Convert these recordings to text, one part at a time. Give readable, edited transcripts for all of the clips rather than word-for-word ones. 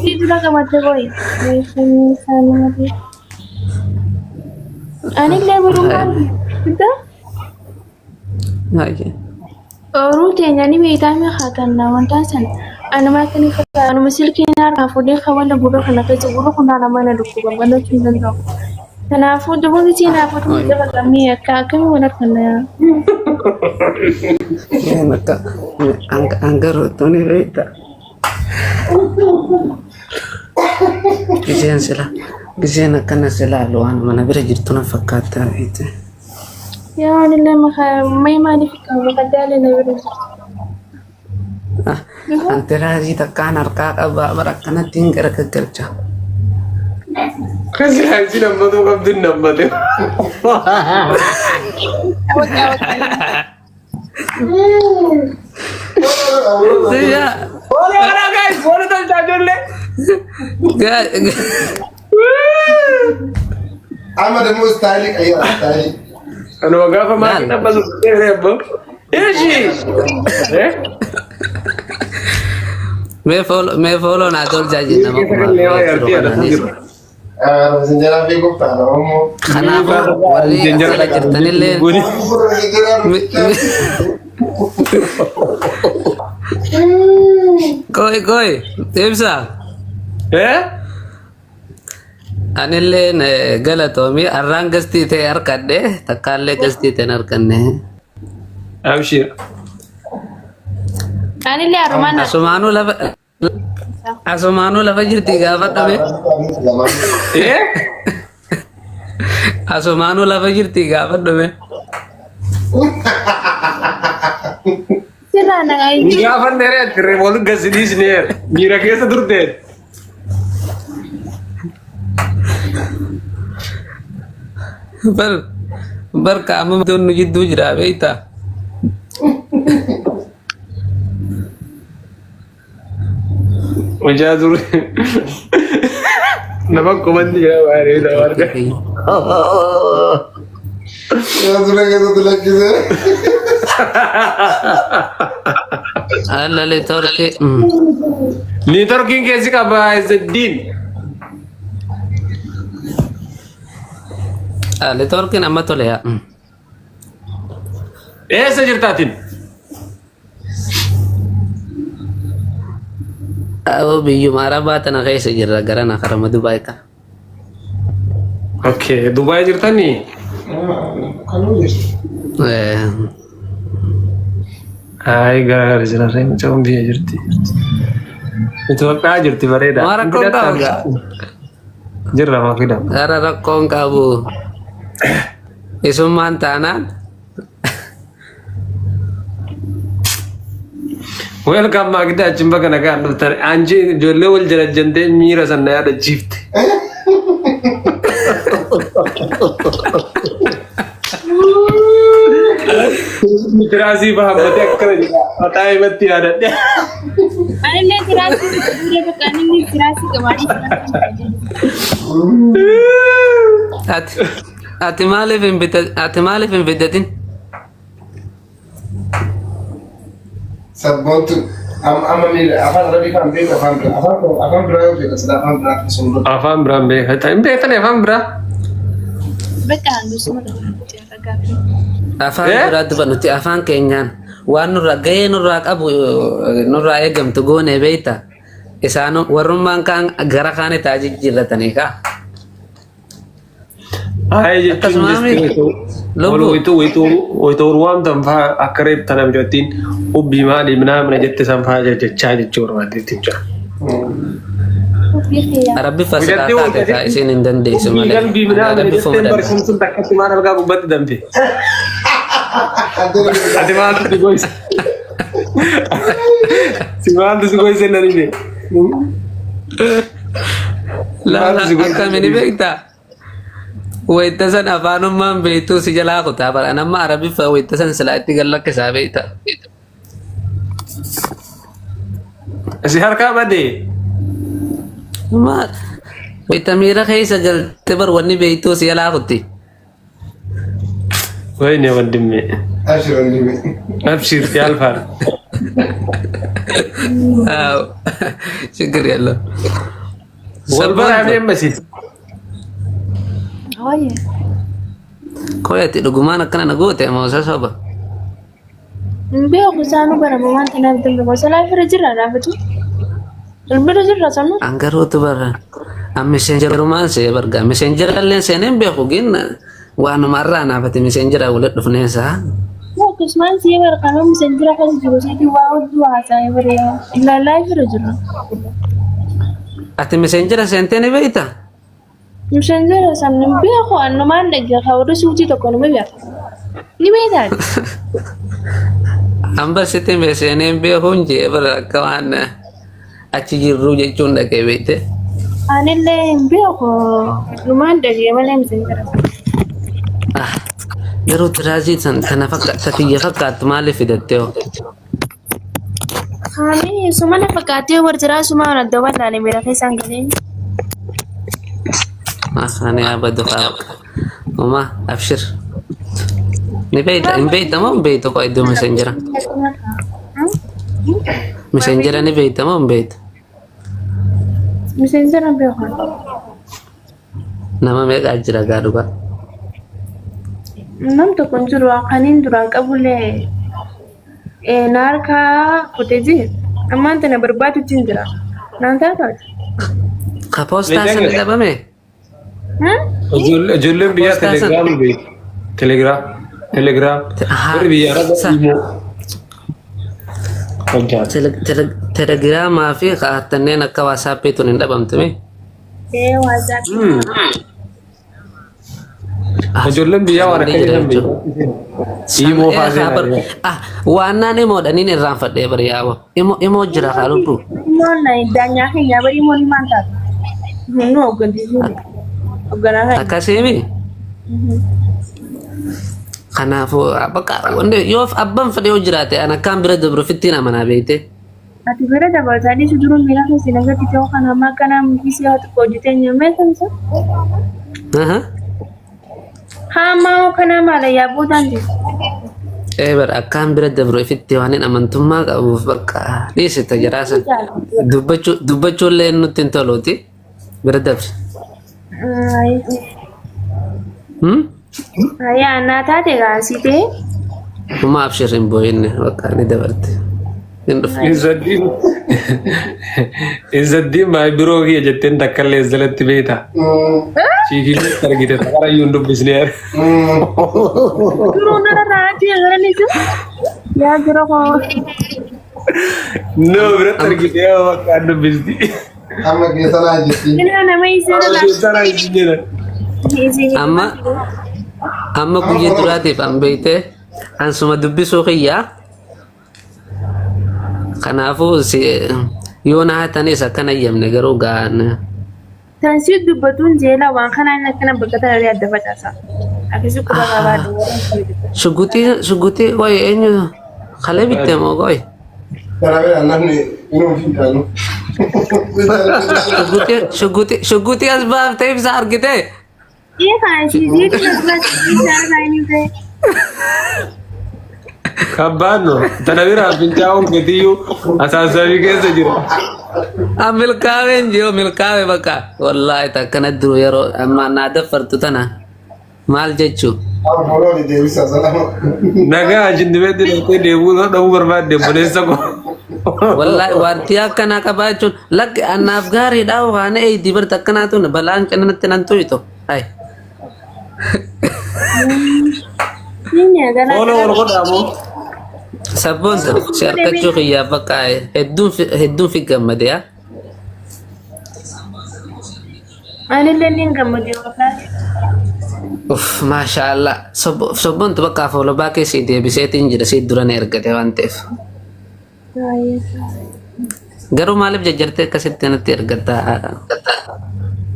Gastii dura qabatte boy. Anillee borummaan guddaa. Baay'ee. Ooruu teenya ni beektaa mi haatanna wantaa san anuma akka ni fakkaata anuma silkiin harkaa fuudhee kan wala gurra kana keessa gurra kun haala mana dhukkuba banachuu hin danda'u. Kanaafuu duba gisee naaf otoo dabalamee akka akkamii wal harkanna yaa. Akka hangaruu tuni beektaa. Giseen sila giseen akkana sila waan mana bira jirtu na fakkaata beekte. Yaa anillee mee maaliif qaba makadaalee na bira jirtu. Antiraasii takkaan harkaa qabaa bara akkanatti hin gargaggalcha. Kasilaansi nammatuu qabdu hin nammate. Siya. Boole bara guys, boole tolchaa ijoollee. Amma ደግሞ ስታይል ቀይራ ስታይል Anuma gaafa maatii dhabbatu dheeree abbo. Ishi. Mee fooloo naa tolchaa jenna nama kumaa fi sinጀራ fi gooftaa oromoo Kanaafuu warri asirra jirtanillee Koi koi ibsa Eh? anilleen galatoomii arraan gastii ta'e harkadhe takkaallee gastii ta'e hin harkanne. Abshir. Anillee harumaan Asumaanuu lafa jirti gaafadhame. Eh? Asumaanuu lafa jirti gaafadhame. sirraa nagaa Ni gaafa dheeree ati wal gasiliisneer. Miira keessa turteen. Bar bar qaama nu jidduu jira beektaa. Hojaa ture. Nama komanti jira baay'ee nama arga. Ture keessatti lakkisee. Alale torki. Niitorkiin keessi qaba Izzeddin. Neetworkiin amma tole yaa. Eessa jirtaatiin? Aboo biyyuma Arabaa tana keessa jirra gara na karama Dubaay kana. Okay, Dubaay jirtanii? Kanuu jirti. Ay, gara jira mucaan biyya jirti. Itoophiyaa jirti bareeda. Maa rakkoon qabu gaa? Jirra maakida. Gara rakkoon qabu. Isummaan taanaan Welcome maakida achiin bakka nagaan dhuftan. Anji ijoollee wal jalajjantee miira sana yaadachiifte. Tiraasii bahammatee akkana jedha. Mataa himatti yaadadhe. Anillee tiraasii dura bakka anillee tiraasii qabaanii tiraasii ati ati maaliif hin bita ati maaliif hin fidatin? Sabboontu amma miira afaan arabii kan beeku afaan biraa afaan biraa yoo beekan sila afaan biraa akkasuma Afaan biraan beekata. Hin beektani afaan biraa? Bakka handusuma ragaa. Afaan biraa duba nuti afaan keenyaan waan nurraa gahee nurraa qabu nurraa eegamtu goone beekta. Isaan warrummaan kaan gara kaan itti jijjiirratanii kaa. Ay jechuun Akkasuma jechuun Lubbuu. witu witu witu waan faa akka reef tana mucattiin ubbii maali minaa mina jette san faa jechaa jechuu barbaadeetti jira. Rabbi fasilaa taate kaa isiin hin dandeessu Ubbii malee. galbii minaa mina Rabbi jetteen fuma danda'a. barsiin sun takkatti maal argaa gubbatti damte. Ati maaltu si goyse? Si maaltu si goyse nan hime? Laala akkamiin beektaa? Wayita san afaanummaan beektuu si jalaa kutaa bara nama Arabiffa wayita san silaa itti gallakkisaa beektaa. Si harkaa badee? Maal? Wayita miira keessa galte bar wanni beektuu si jalaa kutti. Wayne wandimme. Abshir wandimme. Abshir yaalfaadha. ችግር የለም። Wal baraa Sabboontu. mee ammasi. Ooyye. Qoy ati dhugumaan akkana na goote moo isa soba? Hin beeku isaanuu barama waan tanaaf hin beeku. Salaa fira jirra laafatu. Bira jirra sanuu. An garuutu bara. An messengerumaan see barga. Messengerallee seenee hin beeku gin waanuma irraa naafati messengeraa walitti dhufneensaa. Akkasumaan sii barqama miseenjira keessa jiru siiti waa hedduu haasa'ee bare ilaalaa fira jirra. Ati messengera seentee ni beektaa? Miseenjira san hin beeku annumaan dhagge hawri suutii tokko nima beeka. Ni beektaa? An barsitti seenee hin beekuun jee bara akka waan achi jirruu jechuun dhaqee beekte. Anillee hin beeku numaan dhagge malee miseenjira. Ah, garuu tiraazii san tana fakkaata tiyya fakkaattu maaliif fidatte hoo? Haami sumana fakkaatee war jiraa sumaan adda wallaale miira keessaan galee. Ah, ani abadu haa. Uma abshir. Ni beekta hin beekta moo hin beektu qo'a iddoo messenjera? Messenjera ni beekta moo hin beektu? Miseenjira beeku. Nama meeqa jira gaa dhugaa? Nam tokko hin jiru kaniin duraan qabullee na harkaa kutee jira. Ammaan tana barbaadutti hin jira. Naan taataati. Ka poostaa sana dhabame? Ijoolleen biyyaa Poostaa sana. telegiraam beeku. Telegiraam. Telegiraam. Ahaa. Warri biyya arabaa immoo. Hojjaa. Telegiraamaa fi kaatanneen akka waasaappii tun hin dhabamtu mi? Ee waasaappi. Ijoolleen biyyaa waan akka jedhan beeku. Imoo fa'aa seenaa. Ah, waannaan imoodhaniin irraanfadhee bari yaa'u. Imo imo jira kaa lubbu. Imoon na daanyaa keenya bari imoon himaan taatu. Nu hooggantiisuu. Hoogganaa keenya. Akkasiimi. Kanaafuu bakka wanni yoo abbaan fedhe yoo jiraate an akkaan bira dabru fittiin amanaa beekte. Ati bira dabaltaa dhiisu duruu miira keessa nagatti ta'uu kan ammaa akkanaa mukisii haa xiqqoo hojjetee nyamee tamsa. Aha. Haa ammaa kanaa maala yaa boodaan jiru. Ee bara akkaan bira dabru ifitti waan hin amantummaa qabuuf bakka dhiisita jiraasan. Dubbachuu dubbachuullee nutti hin toluuti bira dabri. Hmm? Yaa naa taate gaasii ta'e. Uma abshir hin boo'inne bakka ni dabarte. Hin dhufu. Izzaddiin Izzaddiin maay biroo kiyya jetteen takka illee jalatti beekta. Chiikii argite takarayyuu hin dubbisne. Duruu nara raajii agaraniisu. Yaa jira koo. No biratti argite yaa bakka hin dubbisti. Amma keessa naa jirti. Inaa nama isee Keessa naa jirti jedhan. Amma amma guyya duraatiif an beekte ansuma dubbisuu kiyyaa. Kanaafuu si yoo na hatanis akkana eeyyamne garuu ga'aan. Tan si dubbatuun jeela waan kanaa inni akkana bakka tana adda facaasa. Akkasii quba qabaadhu. Shuguxii shuguxii qoy eenyu kalee bitte moo qoy? Kana bira namni inuu fi kaanu. Shuguxii shuguxii shuguxii as baaftee ibsa argite. Iya kan si si isaa inni ta'e. Kabbaan no. Tana bira fincaa'uun keetiyyuu asaasabii keessa jira. An milkaa'een jiru milkaa'e bakka. Wallaahi takkana duru yeroo amma naa daffartu tana maal jechuu? Amma fooloo deebisa salama. Nagaa jindibeetti dhaqxee deemuu dhabuu barbaadde obboleessa koo. Wallaahi wanti akkanaa qabaachuun lakki annaaf gaariidha waan eeydi barta akkanaa tun balaan cinatti nan tuytu. Hai. Ini adalah Fooloo wal godhaa moo? Sabboon tun si harkachuu kiyyaaf bakka hedduun hedduun fi gammade yaa. Anillee ni gammade wallaahi. Uff maashaallah sobboon tu bakka follow back si deebiseetiin jira si dura na ergate waan ta'eef. Garuu maaliif jajjartee akkasitti natti ergatta?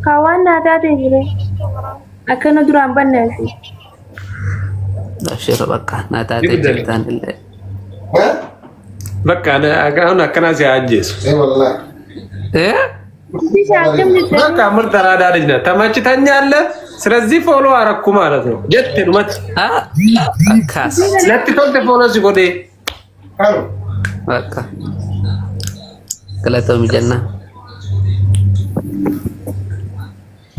Kaawwan naa taate jire. Akkana duraan banneefi. Abshira bakka naa taatee jirtaan illee. Bakka akkanaa si haa ajjeesu. Eh wallahi. Eh? በቃ ምርጥ አራዳ ልጅ ነህ። ተመችተኛለህ። ስለዚህ ፎሎ አረኩ ማለት ነው። ጀት ዱመት Ah, akkas. natti tolte ፎሎ si godhe Kanu. Bakka. Galatoomi jennaan.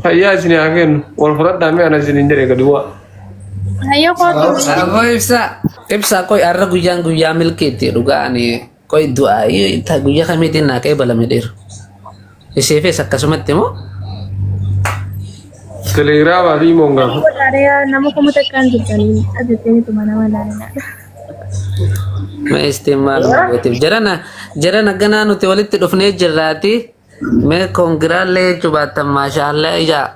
Fayyaa isin haa kennu. Wal fudhadhaa mee ana isin hin jedhe gadi bu'aa. Hayyoo kootu. Aboo ibsaa ibsaa qoy arra guyyaan guyyaa milkiitti dhugaa ani qoy du'aa guyyaa kamiitiin naa qeebalame dheeru. Isheefis akkasumatti moo? Telegiraamaa fi imoon gaafa. Godhaadhaa nama kuma takkaan jirtanii ajajjaniituma nama ilaalina. Mee istiin maal gootiif jarana jarana ganaa nuti walitti dhufnee jirraati. Mee koongiraallee jechuu baattan maashaallah ijaa.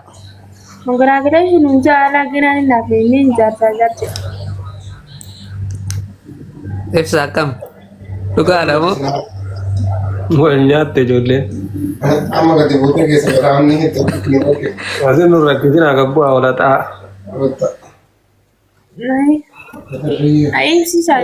Congratulations nun jaalaa ganaan hin dhaabne inni hin jaarsaa jaarti. Ibsa akkam? Dhugaadha moo? Wal nyaatte ijoolleen. Amma gadi buutee keessa garaamni itti hojjetu. Asin nurra rakkisin haa gabbu haa wala xaa. Ay, ibsiisaa.